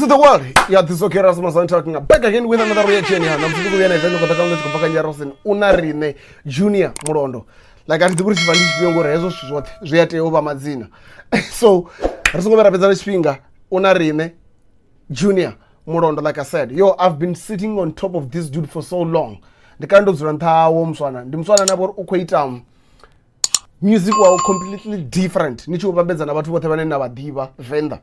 Peace to the world. Yeah, this is okay Rasmus I'm talking. Back again with another reaction here. Namusi ndi khou vhuya na event khou ḓa kha bva kha Rosen una rine Junior Mulondo. Like a thi ḓivhi uri tshifha ndi tshifhio ngori hezwo zwithu zwoṱhe zwi a tea u vha madzina. So ri songo vhuya ra fhedza na tshifhinga una rine Junior Mulondo like I said. Yo, I've been sitting on top of this dude for so long. Ndi kale ndo dzula nṱha hawo muswana. Ndi muswana na vhori u khou ita music wawe completely different ni tshi u vhambedza na vhathu vhoṱhe vhane na vha ḓivha venḓa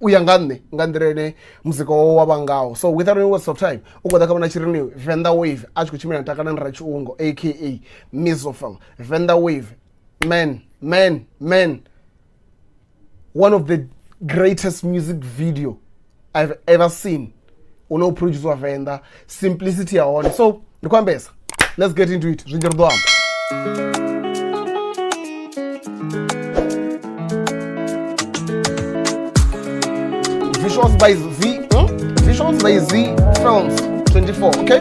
u ya nga nṋe nga nḓila ine muzika wawe wa vha ngaho. So without any waste of time, u khou ḓa kha vhona tshi ri ni Venḓa Wave a tshi khou tshimbila na Takalani Ratshiungo aka Mizofel. Venḓa Wave, man, man, man, one of the greatest music video I've ever seen une u produce Venḓa, simplicity ya hone. So ndi khou ambesa, let's get into it, zwinzhi ri ḓo amba. Visuals by Z, Visuals by Z Films 24, okay?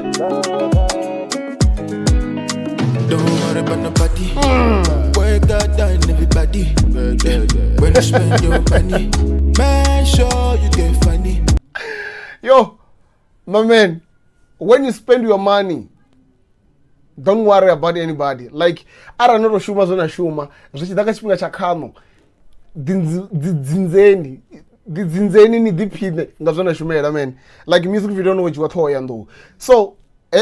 Don't worry about nobody. Work hard than everybody. When you spend your money, make sure you get funny. Yo, my man, when you spend your money, don't worry about anybody. Like, arali no to shuma zwo na shuma, zwi tshi ḓa kha tshifhinga tsha khaṋo, ḓidzinzeni, ḓidzinzeni ni ḓiphine nga zwo na shumela, man. Like music video no dzhiwa ṱhoho ya nḓou. So,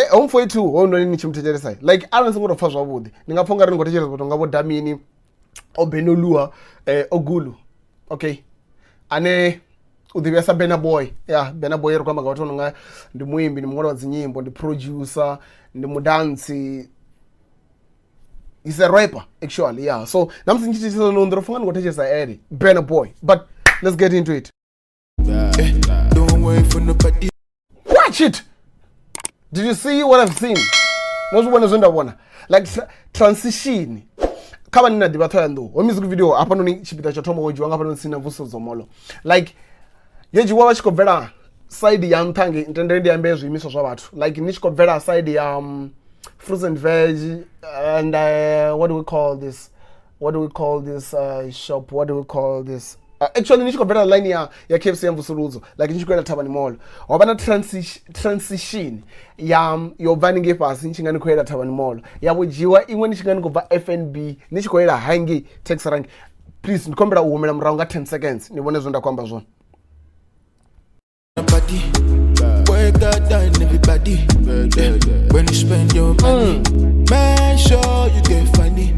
Home 42 ho noni ni tshi mu thetshelesa. Like arali ni songo to pfa zwavhuḓi, ni nga pfa ungari ni khou thetshelesa vhathu nga vho Damini, Obenolua, Ogulu. Okay. Ane u ḓivhea sa Burna Boy. Yeah, Burna Boy ri khou amba nga vhathu vho no nga ndi muimbi, ndi muṅwali wa dzinyimbo, ndi producer, ndi mudantsi. He's a rapper actually, yeah. So namusi ni tshi thetshelesa no ndo funga ni khou thetshelesa ene Burna Boy. But let's get into it. Don't wait for nobody. Watch it. Did you see what I've seen? No zwi vhona zwe nda vhona. Like transition. Kha vhane na ḓivha Ṱhohoyanḓou, ho music video hafhanoni tshipiḓa tsha thoma wo dzhiwa nga hafhanoni tsini na Mvuseledzo Mall. Like yo dzhiwa vha tshi khou bvela side ya nṱha ngei, ntendele ndi ambe zwiimiswa zwa vhathu. Like ni tshi khou bvela side ya fruits and veg and what do we call this? What do we call this shop? What do we call this? Actually ni tshi khou bvela line ya KFC ya Mvusuludzo, like ni tshi khou yela Thavhani Mall, ho vha na transition ya yo bva haningei fhasi ni tshi nga ni khou yela Thavhani Mall, ya vho dzhiwa iṅwe ni tshi nga ni khou bva FNB ni tshi khou yela hangei taxi rank. Please ndi khou humbela u humela murahu nga 10 seconds ni vhone zwe nda khou amba zwone. Nobody. Work hard than everybody. When you spend your money, make sure you get funny.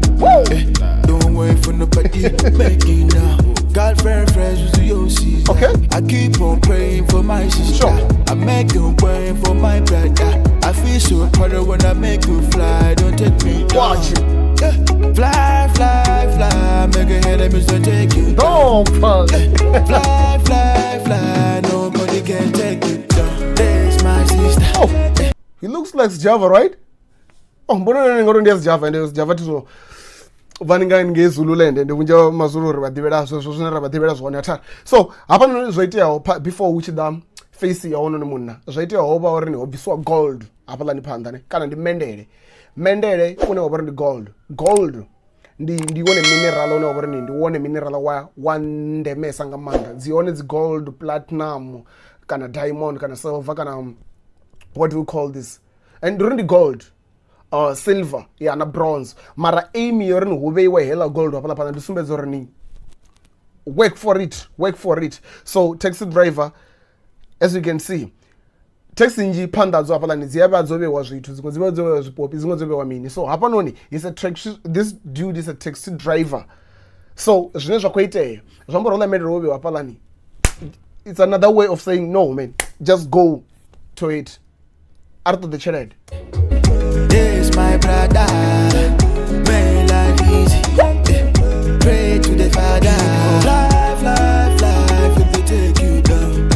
Don't wait for nobody. Make it now. Girlfriend, friends with your sister. Okay. I keep on praying for my sister. Sure. I make you praying for my brother. I feel so proud when I make you fly. Don't take me down. Watch it. Yeah. Fly, fly, fly. Make a enemies don't take you down. Don't fuck. Fly, fly, fly. Nobody can take you down. There's my sister. Oh, he looks like Sjava, right? Oh, mbona ni ngori ndi Sjava, ndi Sjava tizo vha nga ngei Zululand, ndi vhunzhi ha Mazulu ri vha ḓivhela zwezwo zwine ra vha ḓivhela zwone athara. So hafhanoni zwo iteaho before hu tshi ḓa face ya hononi munna, zwo iteaho ho vha uri ni ho bvisiwa gold hafhaḽani phanḓa ne, kana ndi mendele. Mendele une wa vha uri ndi gold. Gold ndi wone mineral une wa vha uri ndi wone mineral wa ndemesa nga maanḓa. Dzi hone dzi gold, platinum kana diamond kana silver kana what do we call this? And ndi uri ndi gold, silver ya na bronze. Mara aim yo ri ni hu vheiwe hela gold hafhaḽa phanḓa ndi sumbedza uri ni work for it, work for it. So taxi driver, as you can see, taxi nnzhi phanḓa dzo hafhaḽani dzi a vha dzo vheiwa zwithu, dziṅwe dzi vha dzo vheiwa zwipopi, dziṅwe dzo vheiwa mini. So hafhanoni he's a taxi, this dude is a taxi driver. So zwine zwa khou itea zwi amba uri houḽa mendele wo vheiwa hafhaḽani, it's another way of saying no man, just go to it. A ri ṱoḓe tshelede. This my brother, man, life easy. Pray to the Father. Fly, fly, fly, if it take you down.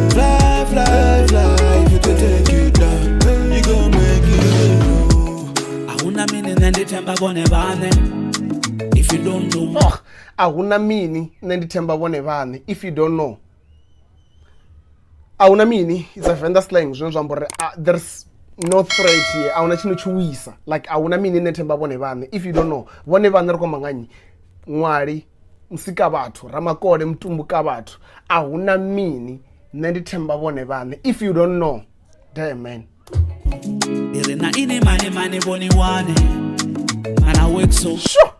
Fly, fly, fly, if it take you down. You gon' make it. Ahuna mini nṋe ndi themba vhone vhaṋe. If you don't know. Oh, ahuna mini nṋe ndi themba vhone vhaṋe. If you don't know. Ahuna mini, it's a Venḓa slang, zwine zwa amba uri there's no threat here, ahuna tshino tshi wisa. Like ahuna mini nṋe themba vhone vhaṋe. If you don't know, vhone vhaṋe ri khou amba nga nnyi? Ṅwali, Musika vhathu, Ramakole, Mutumbuka vhathu. A huna mini, nṋe ndi themba vhone vhaṋe. If you don't know, damn man. Ndi ri na ini mani mani vhoni wane. Mana work so. Sure.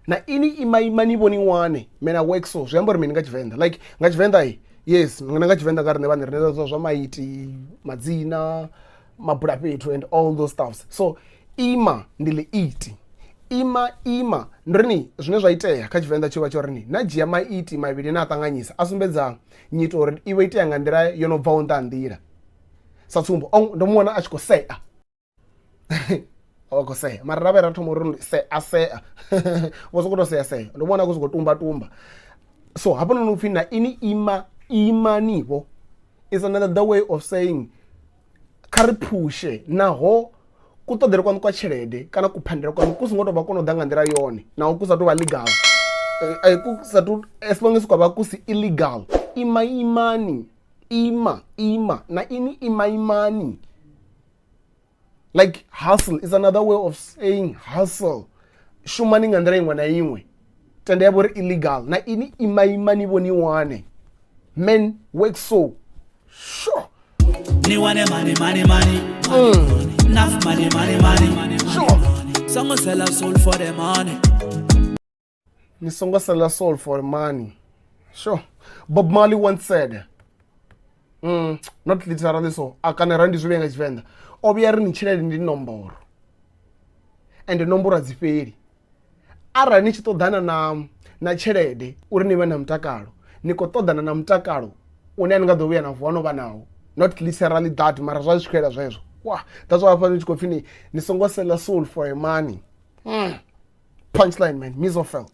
Na ini ima ima ni vhoni wane. Mena work so. Zwi amba uri mini nga Tshivenḓa? Like nga Tshivenḓa i. Yes, nga Tshivenḓa nga riṋe vhaṋe rine zwa maiti, madzina, mabulafhethu and all those stuffs. So ima ndi ḽiiti. Ima ima ndi ri ni zwine zwa itea kha Tshivenḓa tshi vha tsho ri ni na dzhia maiti mavhili na a ṱanganyisa a sumbedza nyito uri i vho itea nga nḓila yo no bvaho nnḓa ha nḓila. Sa tsumbo, ndo mu wana a tshi khou sea. O khou sea mara ra vhe ra thoma uri sea sea vho sokou tou sea sea, ndo mu wana a khou sokou tumba tumba. So hafhanoni upfhi na ini ima imani vho is another way of saying kha ri phushe naho kuṱoḓele kwaṋu kwa tshelede kana kuphandele kwaṋu ku songo tou vha kono ḓa nga nḓila yone, naho ku sa tou vha legal, ku sa tou, as long as kwa vha ku si illegal. Ima imani, ima ima na ini ima imani. Like hustle is another way of saying hustle. Shumani nga nḓila iṅwe na iṅwe, tenda ya vho ri illegal, na ini ima imani vho ni wane. Men work so. Sure. Ni wane money, money, money. Enough money, money, money. Sure. Songo sell our soul for the money. Ni songo sell our soul for the money. Sure. Bob Marley once said, not literally so, a kana ra ndi zwi vhe nga Tshivenḓa. O vhuya ri ni tshelede ndi nomboro. And nomboro a dzi fheli. Arali ni tshi ṱoḓana na tshelede uri ni vhe na mutakalo, ni khou ṱoḓana na mutakalo une a ni nga ḓo vhuya na vuwa no vha nawo. Not literally that, mara zwa zwi tshi khou ela zwezwo. Wow, that's why hafha ni tshi khou pfi ni songo sell soul for a money. Punchline man, Mizzophel.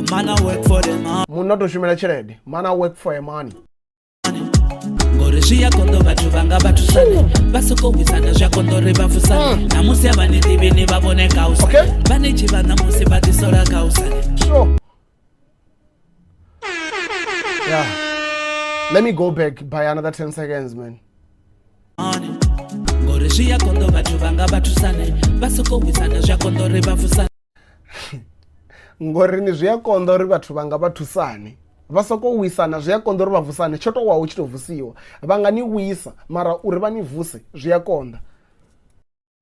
Man I work for the money. Munna to shumela tshelede, man I work for a money. Ngori zwi a konḓa vhathu vha nga vha thusane, vha sokou wisana zwi a konḓa uri vha vusane. Ṋamusi a vha ni ḓivhi ni vha vhone kausane. Okay. Vha ni tshi vha ṋamusi vha ḓisola kausane. Sure. Yeah. Let me go back by another 10 seconds, man. Ngori zwi a konḓa vhathu vha nga vha thusane, vha sokou wisana zwi a konḓa uri vha vusane. Ngori ni zwi a konḓa uri vhathu vha nga vha thusane, vha sokou wisana zwi a konḓa uri vha vusane. Tsho tou waho tshi tou vusiwa, vha nga ni wisa mara uri vha ni vuse zwi a konḓa.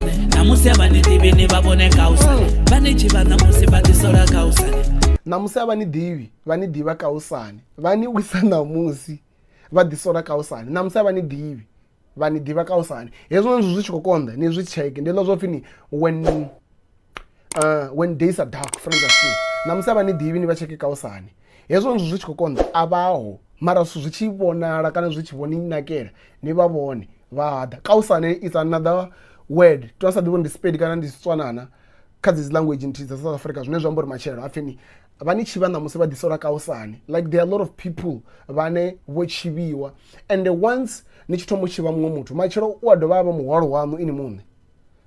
Ṋamusi a vha ni ḓivhi ni vha vhone kausane, vha ni tshi vha ṋamusi vha ḓisola kausane. Ṋamusi a vha ni ḓivhi, vha ni ḓivha kausane, vha ni wisa ṋamusi vha ḓisola kausane. Ṋamusi a vha ni ḓivhi, vha ni ḓivha kausane. Hezwo zwithu zwi tshi khou konḓa ni zwi tsheke, ndi ḽo zwo pfhi ni when days are dark friends are few. Ṋamusi a vha ni ḓivhi ni vha tsheke kausane. Hezwo zwithu zwi tshi khou konḓa a vhaho, mara zwithu zwi tshi vhonala kana zwi tshi vhoni nakela ni vha vhone vha ḓa. Kausane is another word, to sa ḓivhi uri ndi Sepedi kana ndi Setswanana kha dzi language nthihi dza South Africa, zwine zwa amba uri matshelo a pfhi ni vha ni tshi vha ṋamusi vha ḓisola kausane. Like there are a lot of people vhane vho tshivhiwa, and once ni tshi thoma u tshivha muṅwe muthu, matshelo u a dovha a vha muhwalo waṋu ini muṋe.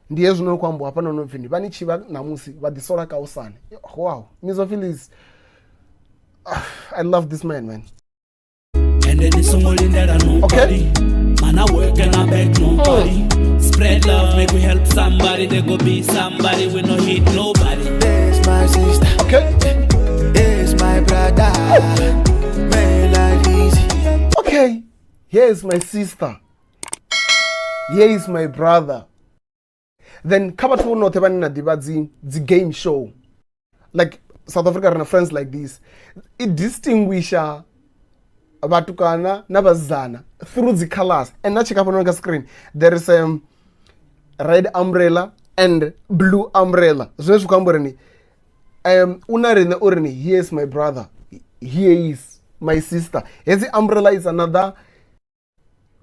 Ndi hezwi no khou ambiwa hafha no pfhi ni vha ni tshi vha ṋamusi vha ḓisola kausane. Wow, Mizzophil is, I love this man, man. And then it's only in there nobody. Okay. Man I work and I beg nobody. Spread love, make we help somebody. There go be somebody, we no hit nobody. There's my sister. Okay. There's my brother. Man life easy. Okay. Here's my sister. Here is my brother. Then kha vhathu vho noṱhe vhane na ḓivha dzi game show, like South Africa rina Friends Like This, i distinguisha vhatukana na vhasidzana through dzi colors. And na tsheka hafhanoni kha screen there is a red umbrella and blue umbrella, zwine zwi khou amba uri ni u na riṋe uri ni here is my brother, here is my sister. Hedzi umbrella is another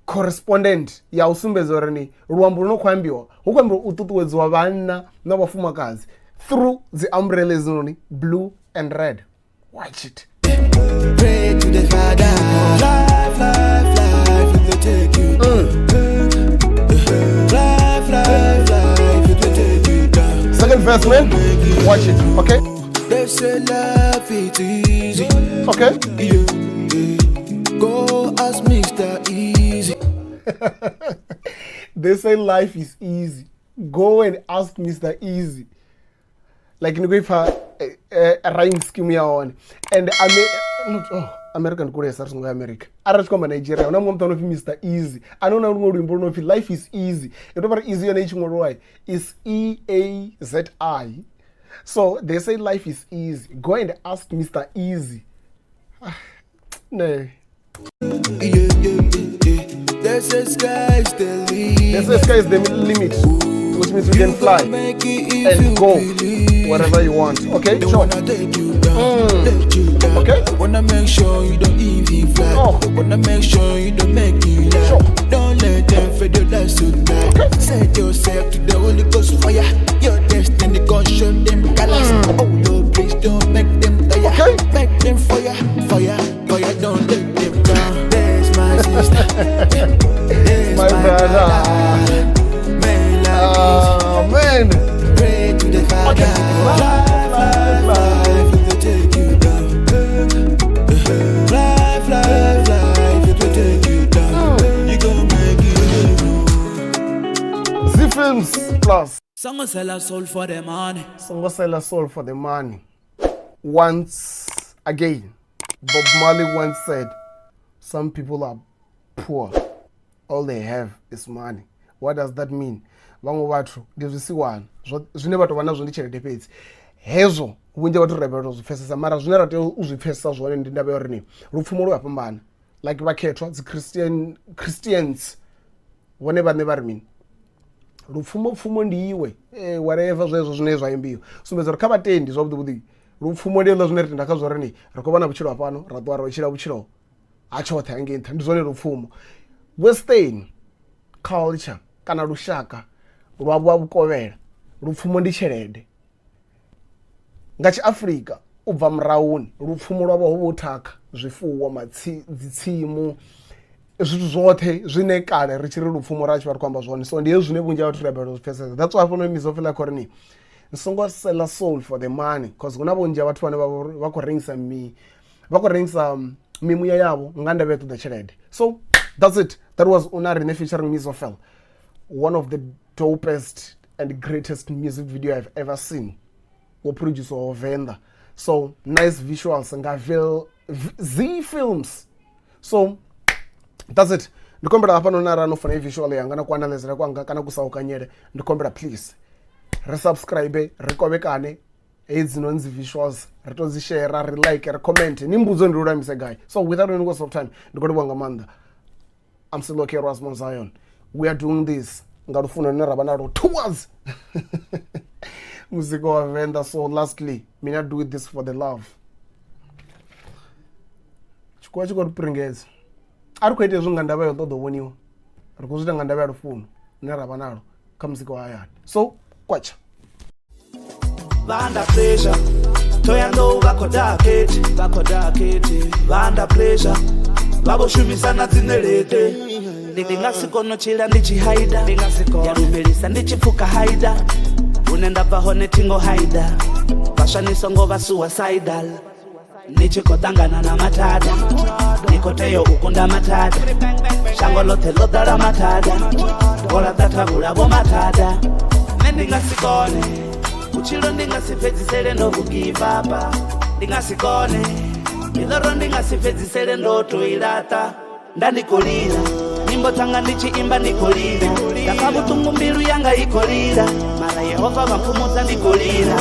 correspondent ya u sumbedza uri ni luambo lu no khou ambiwa, hu khou ambiwa u ṱuṱuwedziwa vhanna na vhafumakadzi through dzi umbrella hedzinoni blue and red. Watch it. Pray to the Father. Life, life, life, it will take you down. Life, life, life, it will take you down. Second verse, man. Watch it. Okay. They say life is easy. Okay. Yeah, yeah. Go ask Mr. Easy. They say life is easy. Go and ask Mr. Easy. Like ni kuipha Rhyme scheme ya hone and Ame not, oh, America ndi kulesa, ri songo ya America. Arali tshi khou amba Nigeria, hu na muṅwe muthu ano pfi Mr Easy, ane hu na luṅwe luimbo lu no pfi Life Is Easy. I tou vha ri easy yone i tshi ṅwaliwa is E A Z I. So they say life is easy, go and ask Mr Easy. Ne. Yeah. They say sky is the They limit. say sky is the limit, which means you can fly Make it if and you go believe. wherever you want. Okay, They sure. wanna take you down, let you down. Okay. They wanna make sure you don't even fly. Oh. They wanna make sure you don't make it life. Sure. Don't let them fade your life so tight. Okay. Set yourself to the Holy Ghost fire. Your destiny gon' show them colors. Oh Lord, please don't make them tire. Okay. Make them fire, fire, fire. Don't let them down. There's my sister. There's My my, brother. brother. Man, like Ah, man. pray to the Father. Fly, fly, fly, if it will take you down. Fly, fly, fly, if it will take you down. You gon' make it. Z Films Plus. Songo sell soul for the money. Songo sell soul for the money. Once again, Bob Marley once said, some people are poor. All they have is money. What does that mean? Vhaṅwe vhathu ndi zwisiwana, zwine vha tou vha nazwo ndi tshelede fhedzi. Hezwo vhunzhi ha vhathu ri balelwa u zwi pfesesa, mara zwine ra tea u zwi pfesesa zwone ndi ndavha ya uri ni lupfumo lu a fhambana. Like vhakhethwa dzi Christians vhone vhaṋe vha ri mini? Lupfumo pfumo ndi iwe, whatever zwezwo zwine zwa imbiwa sumbedza uri kha vhatendi zwavhuḓi vhuḓi lupfumo ndi hezwiḽa zwine ri tenda khazwo uri ni ri khou vha na vhutshilo ha fhano, ra ṱuwa ra tshila vhutshilo ha tshoṱhe hangei nṱha, ndi zwone lupfumo. Western culture kana lushaka lwa vha vhukovhela, lupfumo ndi tshelede. Nga tshiAfrika u bva murahuni lupfumo lwavho ho vha u thakha zwifuwo, dzitsimu, zwithu zwoṱhe zwine kale ri tshi ri lupfumo ra tshi vha ri khou amba zwone. So ndi hezwi zwine vhunzhi ha vhathu ri a balelwa u zwi pfesesa. That's why hafhanoni Mizo Fela khou ri ni songo sell soul for the money, cause hu na vhunzhi ha vhathu vhane vha khou rengisa mi, vha khou rengisa mimuya yavho nga ndavha ya ṱoḓa tshelede. So that's it. That was Una Rine featuring Mizo Fel, one of the dopest and greatest music video I've ever seen, wo producer Venḓa. So nice visuals nga Z Films. So that's it. Ndi khombela hafhanoni arali no funa i visual yanga na kuanalezele kwanga kana kusaukanyele, ndi khombela please ri subscribe, ri kovhekane hedzinoni dzi visuals, ri to dzi share, ri like, ri comment, ni mbudzo ndi lulamise gai. So without any waste of time, ndi khou livhuwa nga maanḓa. I'm still okay, Rasmon Zion. We are doing this nga lufuno lune ra vha nalwo towards muzika wa Venḓa. So lastly, mina do this for the love. Tshikhuwa tshi khou ri piringedza, a ri khou ita hezwi nga ndavha ya u ṱoḓa u vhoniwa, ri khou zwi ita nga ndavha ya lufuno lune ra vha nalwo kha muzika wa hayani. So kwatsha. Vanda pressure Thohoyandou vha khou daha khethi, vha khou daha khethi. Vha under pressure vha vho shumisana dzinelete. Ndi nga si kone u tshila ndi tshi haida, ndi nga si kone. Ya lumelisa ndi tshi pfuka haida, hune nda bva hone thingo haida. Vhaswa ni songo vha suicidal, ni tshi khou ṱangana na mathada, ni khou tea u kunda mathada. Shango ḽoṱhe ḽo ḓala mathada, vho laṱa thavhula vho mathada. Nṋe ndi nga si kone vhutshilo, ndi nga si fhedzisele ndo vhu give up, ndi nga si kone miḽoro, ndi nga si fhedzisele ndo to i laṱa. Nda ndi khou lila nyimbo dzanga, ndi tshi imba ndi khou lila, nda pfa vhuṱungu, mbilu yanga i khou lila, mara Yehova vha mphumudza, ndi khou lila.